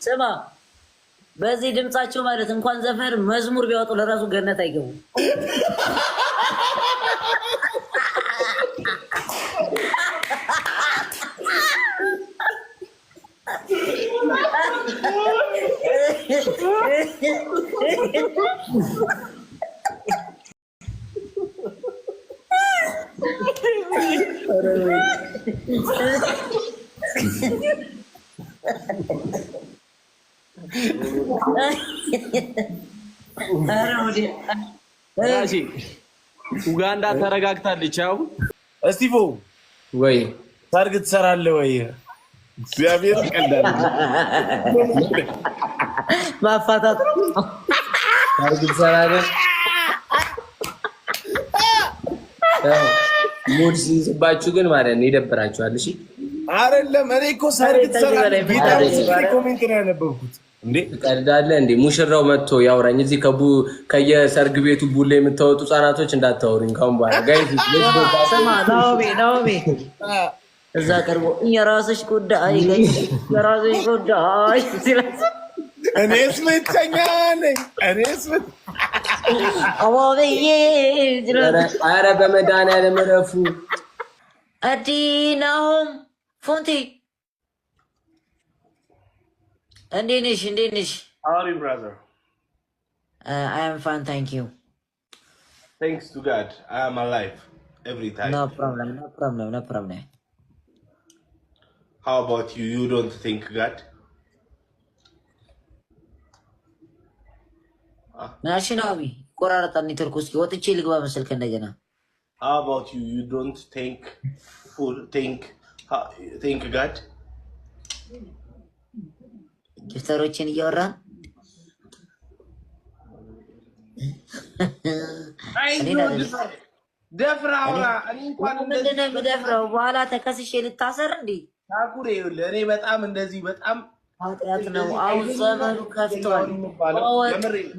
ስማ፣ በዚህ ድምጻቸው ማለት እንኳን ዘፈን መዝሙር ቢያወጡ ለራሱ ገነት አይገቡም። ኡጋንዳ ተረጋግታለች። አሁን እስቲፎ ወይ ሰርግ ትሰራለህ ወይ? እግዚአብሔር ቀላል ማፋታት ሰርግ ትሰራለህ? Mood ሲይዝባችሁ ግን ማለት ነው ይደብራችኋል። እሺ አይደለም። እኔ እኮ ሰርግ ትሰራለህ ጌታ comment ነው ያነበብኩት። እንዴ ትቀልዳለህ እንዴ? ሙሽራው መጥቶ ያውራኝ። እዚህ ከየሰርግ ቤቱ ቡሌ የምታወጡ ህጻናቶች እንዳታወሩኝ ካሁን በኋላ guys። ስማ ናኦሚ፣ ናኦሚ እዛ ቀርቦ የራስሽ ጉዳይ፣ የራስሽ ጉዳይ ሲላት እኔስ ብቸኛ ነኝ። እኔስ አዋብዬ። ኧረ በመድኃኒዓለም እረፉ። አዲ ናሆም ፎንቲ እንዴት ነሽ? እንዴት ነሽ? How are you, brother? I am fine, thank you. Thanks to God, I am alive every time. No problem, no problem, no problem. How about you? You don't thank God? ምናልሽ ናኦሚ? ይቆራረጣል ኔትወርክ። እስኪ ወጥቼ ልግባ መሰል ከእንደገና። How about you? You don't thank God? Gifter ኦችን እያወራን ደፍራ አውራ። እኔ እንኳን ምንድን ነው የምደፍረው? በኋላ ተከስሼ ልታሰር እንዴ? ታኩሬ ይኸውልህ፣ እኔ በጣም እንደዚህ በጣም ኃጢአት ነው። አሁን ዘመኑ ከፍቷል።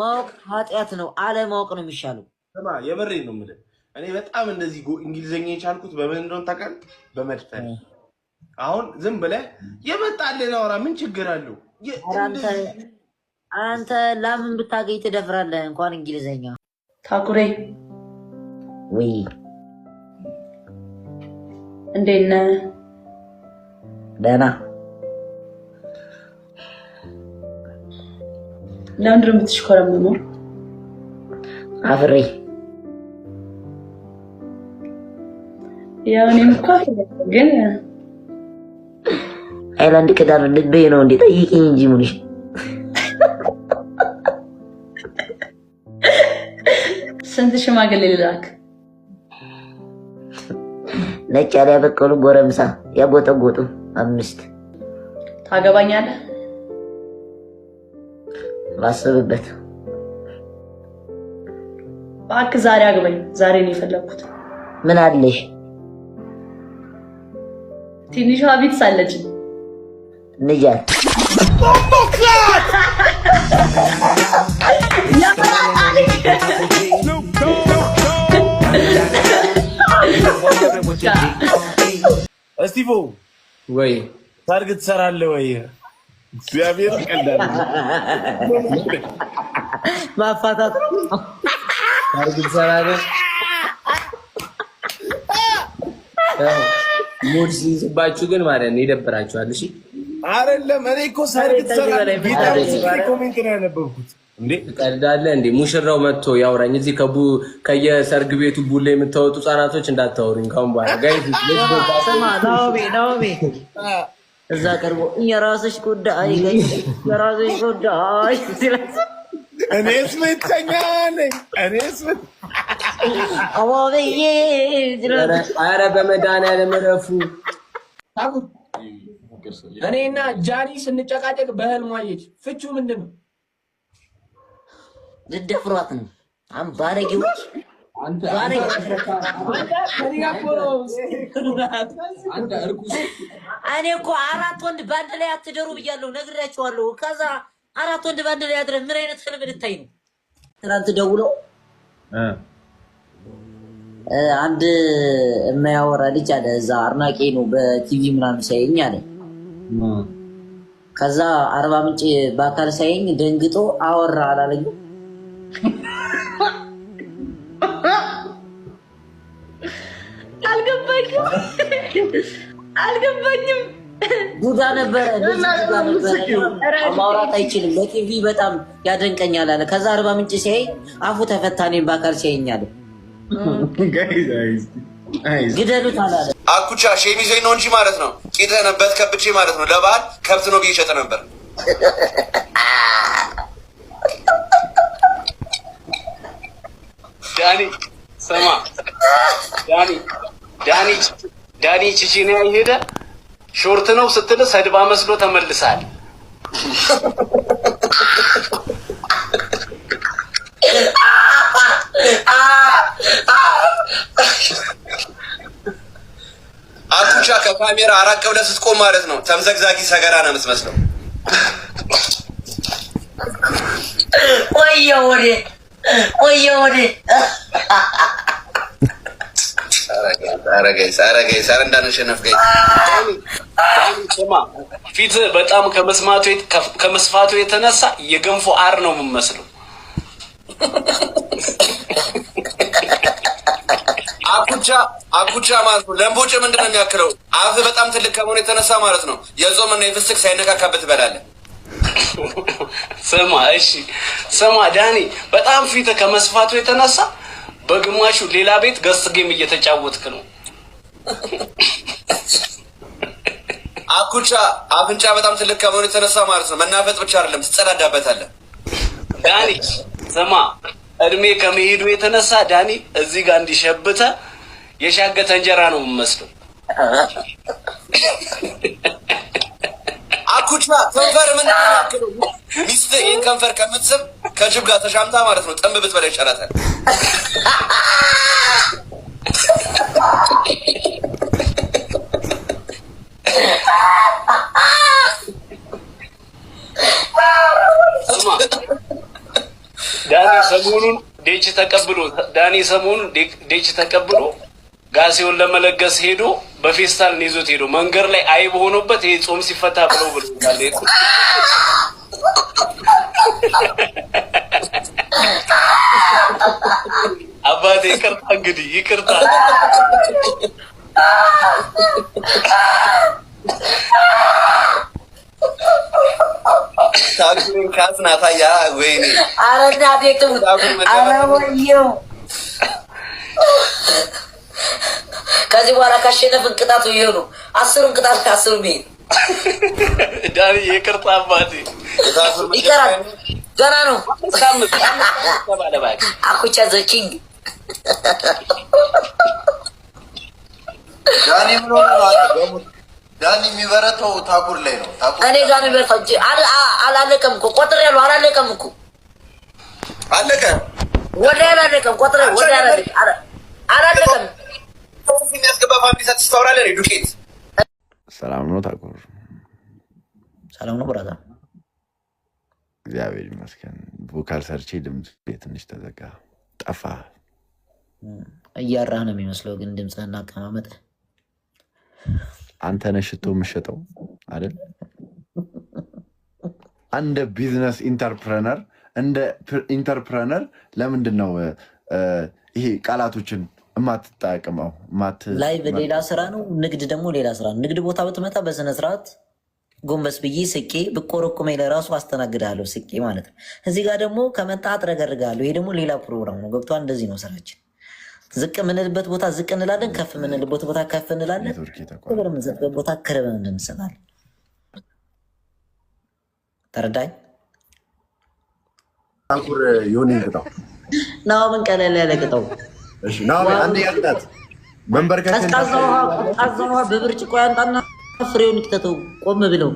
ማወቅ ኃጢአት ነው። አለማወቅ ነው የሚሻለው። ስማ፣ የምሬን ነው የምልህ። እኔ በጣም እንደዚህ እንግሊዝኛ የቻልኩት በምን እንደሆነ ታውቃለህ? በመድፈር። አሁን ዝም ብለህ የመጣልህን አውራ። ምን ችግር አለው? አንተ ላምን ብታገኝ ትደፍራለህ፣ እንኳን እንግሊዝኛ። ታኩሬ። ወይ። እንዴት ነህ? ደህና። ለምንድን ነው የምትሽኮረመመው? አፍሬ። ያው እኔም እኮ ግን ሃይላንድ ክዳን ልቤ ነው እንዴ? ጠይቂኝ እንጂ ሙኒሽ። ስንት ሽማግሌ ልላክ? ነጭ ያለ ያበቀሉ ጎረምሳ ያጎጠጎጡ 5። ታገባኛለህ? ባስብበት። እባክህ ዛሬ አግባኝ። ዛሬ ነው የፈለግኩት። ምን አለሽ? ትንሿ ቢትስ አለችኝ። ንጃት። እስቲፎ ወይ። ሰርግ ትሰራለህ ወይ? እግዚአብሔር ቀላል ማፋታት ሰርግ ትሰራለህ? Mood ሲይዝባችሁ ግን ማለት ነው ይደብራችኋል። እሺ አይደለም። እኔ እኮ ሰርግ ትሰራለህ ጌታ comment ነው ያነበብኩት። እንዴ ትቀልዳለህ እንዴ? ሙሽራው መጥቶ ያውራኝ። እዚህ ከየሰርግ ቤቱ ቡሌ የምታወጡ ህጻናቶች እንዳታወሩኝ ካሁን በኋላ guys። ስማ ናኦሚ፣ ናኦሚ እዛ ቀርቦ የራስሽ ጉዳይ፣ የራስሽ ጉዳይ ሲላት እኔስ ብቸኛ ነኝ። እኔስ አዋብዬ። ኧረ በመድኃኒዓለም እረፉ። እኔና ጃኒ ስንጨቃጨቅ በህልሟ አየች። ፍቹ ምንድን ነው? ልደፍሯት ነው። አሁን ባለጌዎች። አንተ ከእኔ ጋር እኮ ነው። አንተ እርኩስ። እኔ እኮ አራት ወንድ በአንድ ላይ አትደሩ ብያለሁ፣ ነግሬያቸዋለሁ። ከዛ አራት ወንድ በአንድ ላይ አድረህ ምን አይነት ህልም ልታይ ነው? ትናንት ደውሎ አንድ የማያወራ ልጅ አለ እዛ አድናቂ ነው በቲቪ ምናምን ሲያየኝ አለ። ከዛ አርባ ምንጭ በአካል ሳይኝ ደንግጦ አወራ አላለኝም። አልገባኝም አልገባኝም። ቡዳ ነበረ፣ ልጅ ቡዳ ነበረ። ማውራት አይችልም። በቲቪ በጣም ያደንቀኛል አለ። ከዛ አርባ ምንጭ ሲያይ አፉ ተፈታ። እኔን በአካል ሲያየኝ አለ ግደሉት አላለ። አኩቻ shame ይዞኝ ነው እንጂ ማለት ነው። ቂጥህንበት ከብቼ ማለት ነው። ለበዓል ከብት ነው ብዬ ሸጠ ነበር። ዳኒ ስማ፣ ዳኒ ዳኒ ዳኒ ቺቺኒያ ሄደ short ነው ስትል ሰድባ መስሎ ተመልሳል። አኩቻ ከካሜራ አራቅ ብለህ ስትቆም ማለት ነው ተምዘግዛጊ ሰገራ ነው የምትመስለው። ወየ ወዴ ወየ ወዴ። ኧረ guys፣ ኧረ guys፣ ኧረ እንዳንሸነፍ guys። ስማ ፊት በጣም ከመስፋቱ የተነሳ የገንፎ አር ነው የምመስለው። አኩቻ አኩቻ ማለት ነው ለምቦጭ ምንድን ነው የሚያክለው? አፍ በጣም ትልቅ ከመሆኑ የተነሳ ማለት ነው የጾም እና የፍስክ ሳይነካካበት ትበላለህ። ስማ እሺ፣ ስማ ዳኒ በጣም ፊት ከመስፋቱ የተነሳ በግማሹ ሌላ ቤት guest game እየተጫወትክ ነው። አኩቻ አፍንጫ በጣም ትልቅ ከመሆኑ የተነሳ ማለት ነው መናፈጥ ብቻ አይደለም ትጸዳዳበታለህ። ዳኒ ስማ፣ እድሜ ከመሄዱ የተነሳ ዳኒ እዚህ ጋር እንዲሸብተ የሻገተ እንጀራ ነው የምመስለው። አኩቻ ከንፈር ምንድን ነው የሚያክለው? ሚስትህ ይህን ከንፈር ከምትስም ከጅብ ጋር ተሻምታ ማለት ነው ጥንብ ብትበላ ይሻላታል። ስማ ዳኒ ሰሞኑን ዴች ተቀብሎ ዳኒ ሰሞኑን ዴች ተቀብሎ ጋሴውን ለመለገስ ሄዶ በፌስታል ነው ይዞት ሄዶ መንገድ ላይ አይብ ሆኖበት ይሄ ጾም ሲፈታ ብሎ ብሎ አባቴ ይቅርታ እንግዲህ ይቅርታ። ታኩሪን ካስናታ ያ ወይኔ ኧረ እናቴ ትሙት! ኧረ ወየው! ከዚህ በኋላ ካሸነፍን ቅጣቱ ይሄው ነው። 10ሩን ቅጣት 10ሩን ይሄ ዳኒ ይቅርታ አባቴ ይቀራል፣ ገና ነው። ሳምንት ተባለ እባክህ። አኩቻ the king ዳኒ ምን ሆነ ነው? አንተ ዳኒ የሚበረተው ታኩር ላይ ነው። ታኩር እኔ ጋር ነው የሚበርታው እንጂ አላለቀም እኮ ቆጥሬያለሁ። አላለቀም እኮ አለቀ። ወዲያ አላለቀም። ቆጥሬ ወዲያ አላለቀም። የሚያስገባ family ሳትስተውራለህ ዱቄት ሰላም ነው ታኩር? ሰላም ነው brother። እግዚአብሔር ይመስገን። vocal ሰርቼ ድምፅ ትንሽ ተዘጋ፣ ጠፋ። እያራህ ነው የሚመስለው ግን ድምፅህና አቀማመጥ። አንተ ነህ ሽቶ የምሸጠው አይደል? እንደ business entrepreneur እንደ entrepreneur ለምንድን ነው ይሄ ቃላቶችን የማትጠቀመው? Live ሌላ ስራ ነው፣ ንግድ ደግሞ ሌላ ስራ ነው። ንግድ ቦታ ብትመጣ በስነ ስርዓት ጎንበስ ብዬ ስቄ ብቆረቁመኝ ለራሱ አስተናግድሃለሁ፣ ስቄ ማለት ነው። እዚህ ጋር ደግሞ ከመጣ አጥረገርግሃለሁ። ይሄ ደግሞ ሌላ ፕሮግራም ነው። ገብቶሃል? እንደዚህ ነው ስራችን። ዝቅ የምንልበት ቦታ ዝቅ እንላለን፣ ከፍ የምንልበት ቦታ ከፍ እንላለን፣ ክብር የምንሰጥበት ቦታ ክብር እንሰጣለን። ተረዳኝ? ታኩር ዮኒን ቅጣው። ናሆምን ቀለል ያለ ቅጣው። እሺ ናሆም አንድ ያቅጣት። መንበርከክ ቀዝቃዛ ውሃ በብርጭቆ ያንጣና ፍሬውን ይክተተው። ቆም ብለው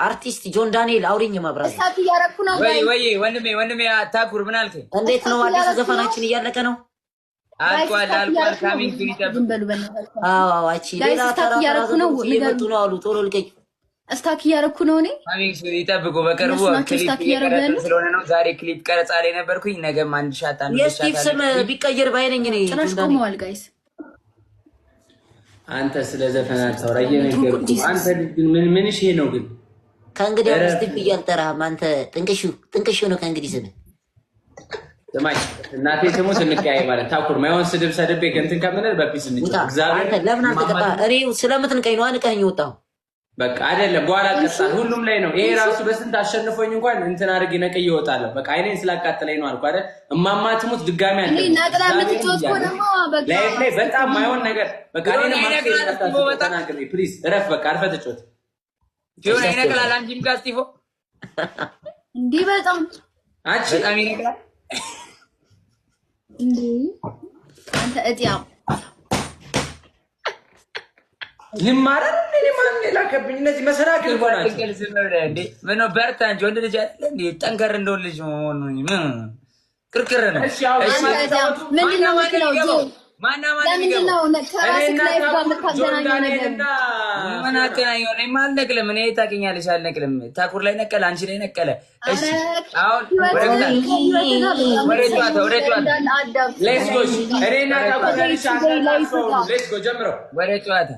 አርቲስት ጆን ዳንኤል አውሪኝ። መብራት እሳት እያረኩ ነው። ወይ ወይ ወንድሜ ወንድሜ ታኩር ምን አልከኝ? እንዴት ነው? አዲሱ ዘፈናችን እያለቀ ነው። አልቋል አልቋል። Coming soon ይጠብቅ። አዎ አቺ ሌላ ተራ ተራ ዘፈኖች እየመጡ ነው አሉ። ቶሎ ልቀቂ። Stuck እያደረኩ ነው እኔ። ይጠብቁ። በቅርቡ እነሱ ናቸው ክሊፕ stuck እያደረጉ እየቀረጽን ያሉት። ስለሆነ ነው። ዛሬ ክሊፕ ቀረጻ ላይ ነበርኩኝ። ነገም አንድ shot አንድ ሁለት የስቲቭ shot ስም አለ። ቢቀየር ባይነኝ እኔ። ጭራሽ ጆን ዳንኤል። ቆመዋል guys። አንተ ስለ ዘፈን አታውራ፣ እየነገርኩህ። አንተ ልጅ ግን ምን ምንሽ ይሄ ነው ግን? ከእንግዲህ አሁን ኧረ ስቲቭ ብዬ አልጠራህም። አንተ ጥንቅሹ ጥንቅሹ ነው ከእንግዲህ ስምህ። ስማኝ፣ እናቴ ትሙት እንቀያየማለን። ታኩር ማይሆን ስድብ ሰድቤ እንትን ከምንል በ peace ውጣ። እንጫወት። እግዚአብሔር አንተ ለምን አልተቀጣ? እኔ ስለምትንቀኝ ነው ንቀኸኝ ወጣሁ። በቃ አይደለም፣ በኋላ ቀጣል። ሁሉም ላይ ነው ይሄ ራሱ። በስንት አሸንፎኝ እንኳን እንትን አድርጌ ነቅዬ እወጣለሁ። በቃ አይኔን ስላቃጠለኝ ነው አልኩህ አይደል? እማማ ትሙት ድጋሚ እኔ አለ ነቅላ የምትጫወት ከሆነማ በቃ ላይፍ ላይ በጣም ማይሆን ነገር በቃ እኔንም ይነቅላል እስጢፎ በጣም። ተናግሬ please እረፍ። በቃ አርፈህ ተጫወት። ፊዮና ይነቅላል። አንቺም ጋር እስጢፎ እንዲህ በጣም አንቺ በጣም ይነቅላል። እንዴ አንተ እጥያም ልማረር እንዴ? ማን የላከብኝ? እነዚህ መሰናክል እኮ ናቸው። ቅል ዝም ብለህ እንዴ? ምነው በርታ እንጂ ወንድ ልጅ አይደለ እንዴ? ጠንከር እንደወንድ ልጅ መሆኑ ምን ቅርቅር ነው። እሺ አሁን እሺ አንተ እጥያም ምንድን ነው ማና ማን የምትለው? ጆ የሚገባው? ማና ማን ለምንድን የሚገባው? ነው ከራስህ እኔና life ጋር ታኩር ጆን የምታገናኘው ነገር? ዳንኤልና ምን አገናኘው? እኔማ አልነቅልም። እኔ ታውቂኛለሽ፣ አልነቅልም። ታኩር ላይ ነቀለ፣ አንቺ ላይ ነቀለ። እሺ አሁን ወደ ቅጣት፣ ወደ ጨዋታ፣ ወደ ጨዋታ፣ Let's go። እኔና ታኩር let's go ጀምረው። ወደ ጨዋታ።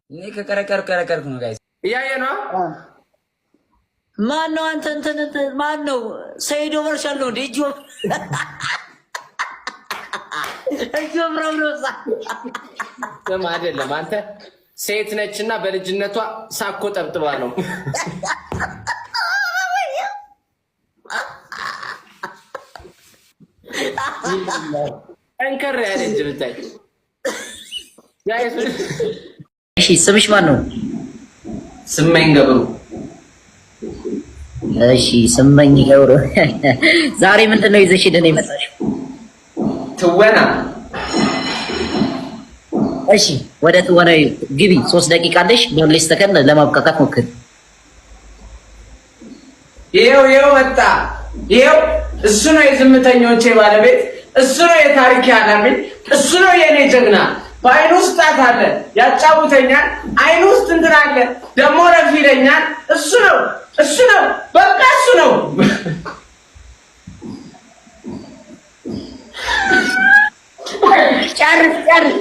እኔ ከቀረቀርኩ ቀረቀርኩ ነው guys። እያየ ነው። ማን ነው አንተ? እንትን እንትን ማን ነው? ሰይዶ መርሻል ነው እንዴ? እጅ እጅ ወፍራም ነው። እዛ ስም አይደለም አንተ ሴት ነችና በልጅነቷ ሳኮ ጠብጥባ ነው። ጠንከር ያለ እጅ ብታይ። እሺ ስምሽ ማን ነው? ስመኝ ገብሩ። እሺ ስመኝ ገብሩ፣ ዛሬ ምንድን ነው ይዘሽልን የመጣሽው? ትወና። እሺ ወደ ትወና ግቢ። 3 ደቂቃ አለሽ። በሁለት ሰከንድ ለማብቃቃት ሞክሪ። ይኸው ይኸው መጣ። ይኸው እሱ ነው የዝምተኞቼ ባለቤት፣ እሱ ነው የታሪክ ያናብኝ፣ እሱ ነው የእኔ ጀግና። በአይኑ ውስጥ ጣት አለ፣ ያጫውተኛል። አይኑ ውስጥ እንትን አለ፣ ደግሞ ረፍ ይለኛል። እሱ ነው እሱ ነው በቃ እሱ ነው። ጨርስ ጨርስ።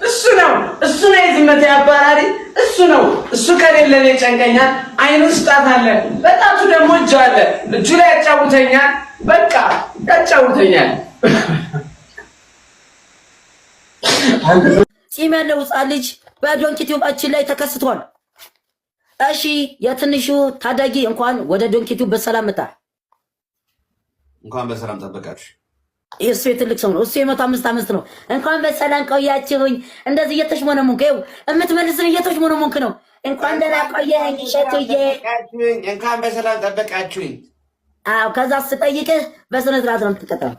እሱ ነው እሱ ነው የዝመቴ አባራሪ እሱ ነው። እሱ ከሌለ እኔ ጨንቀኛል። አይኑ ውስጥ ጣት አለ፣ በጣቱ ደግሞ እጅ አለ፣ እጁ ላይ ያጫውተኛል። በቃ ያጫውተኛል። ፂም ያለው ሕፃን ልጅ በዶንኪ ቲዩባችን ላይ ተከስቷል። እሺ የትንሹ ታዳጊ እንኳን ወደ ዶንኪ ቲዩብ በሰላም መጣ። እንኳን በሰላም ጠበቃችሁ። እሱ የትልቅ ሰው ነው። እሱ የ105 ዓመት ነው። እንኳን በሰላም ቆያችሁኝ። እንደዚህ እየተሽሞነሞንክ ይኸው የምትመልስን እየተሽሞነሞንክ ነው። እንኳን ደህና ቆየኸኝ እሸቱዬ። እንኳን በሰላም ጠበቃችሁኝ። አዎ፣ ከዛ ስጠይቅህ በስነ ስርዓት ነው የምትቀጣው።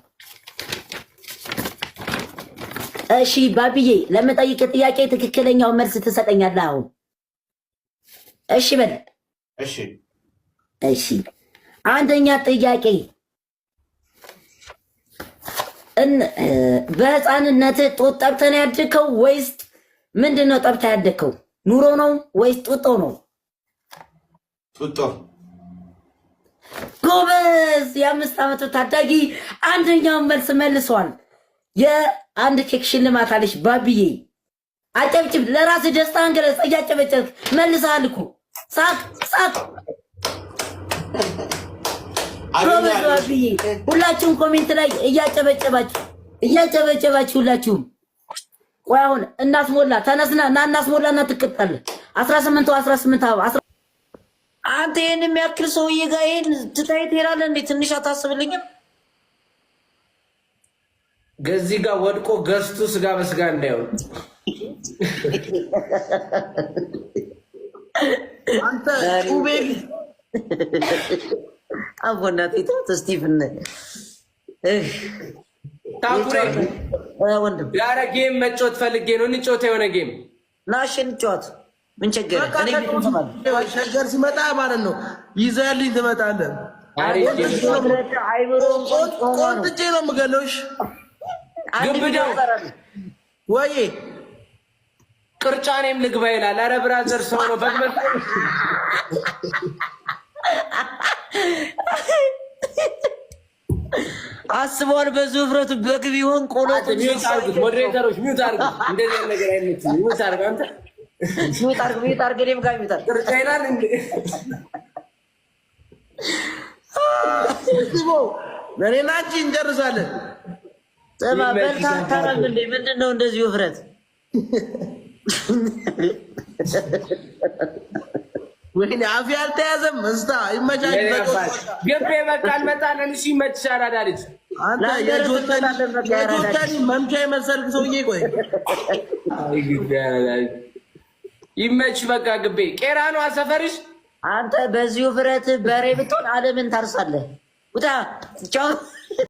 እሺ ባብዬ፣ ለምጠይቅህ ጥያቄ ትክክለኛውን መልስ ትሰጠኛለህ አሁን። እሺ በል። እሺ። እሺ አንደኛ ጥያቄ፣ በህፃንነት ጡት ጠብተህ ነው ያደግከው ወይስ ምንድን ነው ጠብተህ ያደግከው? ኑሮ ነው ወይስ ጡጦ ነው? ጡጦ። ጎበዝ! የ5 ዓመቱ ታዳጊ አንደኛውን መልስ መልሷል። የአንድ ኬክ ሽልማት አለሽ ባብዬ። አጨብጭብ፣ ለራስህ ደስታህን ገለጽ። እያጨበጨብክ መልሰሃል እኮ። ሳቅ ሳቅ። ጎበዝ ባብዬ። ሁላችሁም comment ላይ እያጨበጨባችሁ እያጨበጨባችሁ ሁላችሁም። ቆይ አሁን እናስሞላ፣ ተነስና እና እናስሞላ እና ትቀጣለህ። 18 18 አበባ። አንተ ይሄን የሚያክል ሰውዬ ጋር ይሄን ትታይ ትሄዳለህ እንዴ? ትንሽ አታስብልኝም? ከዚህ ጋር ወድቆ ገዝቱ ስጋ በስጋ እንዳይሆን። አንተ ጩቤ አቦ እናቴ ተውት። ስቲቭን ታኩሬ ወንድም ያረ game መጫወት ፈልጌ ነው። እንጫወት የሆነ game። ናሽ እንጫወት። ምን ቸገረ? እኔ ሸገር ሲመጣ ማለት ነው ይዘህልኝ ትመጣለህ። ቆንጥጬ ነው የምገለው። እሺ ግብዳው ወይ ቅርጫ እኔም ልግባ ይላል። አረ brother ሰው ነው፣ በግ መሰለህ? አስበዋል። በዚህ ውፍረቱ በግ ቢሆን ቆሎ Mute አድርጉት፣ moderator ኦች mute አድርጉት። እንደዚህ አይነት ነገር አይመችም። Mute አድርግ አንተ። Mute አድርግ፣ mute አድርግ፣ እኔም ጋር mute አድርግ። ቅርጫ ይላል እንዴ? እኔና አንቺ እንጨርሳለን። ስማ በልተህ አታረም እንዴ? ምንድን ነው እንደዚህ ውፍረት? ወይኔ አፌ አልተያዘም። እንስታ ይመቻች። ግቤ በቃ እንመጣለን። እሺ ይመችሽ። አራዳ ልጅ። አንተ የጆተኒ መምቻ የመሰልክ ሰውዬ ቆይ። አይ ግቤ አራዳ ልጅ ይመች። በቃ ግቤ ቄራ ነው ሰፈርሽ። አንተ በዚህ ውፍረት በሬ ብትሆን ዓለምን ታርሳለህ። ውጣ ቻው።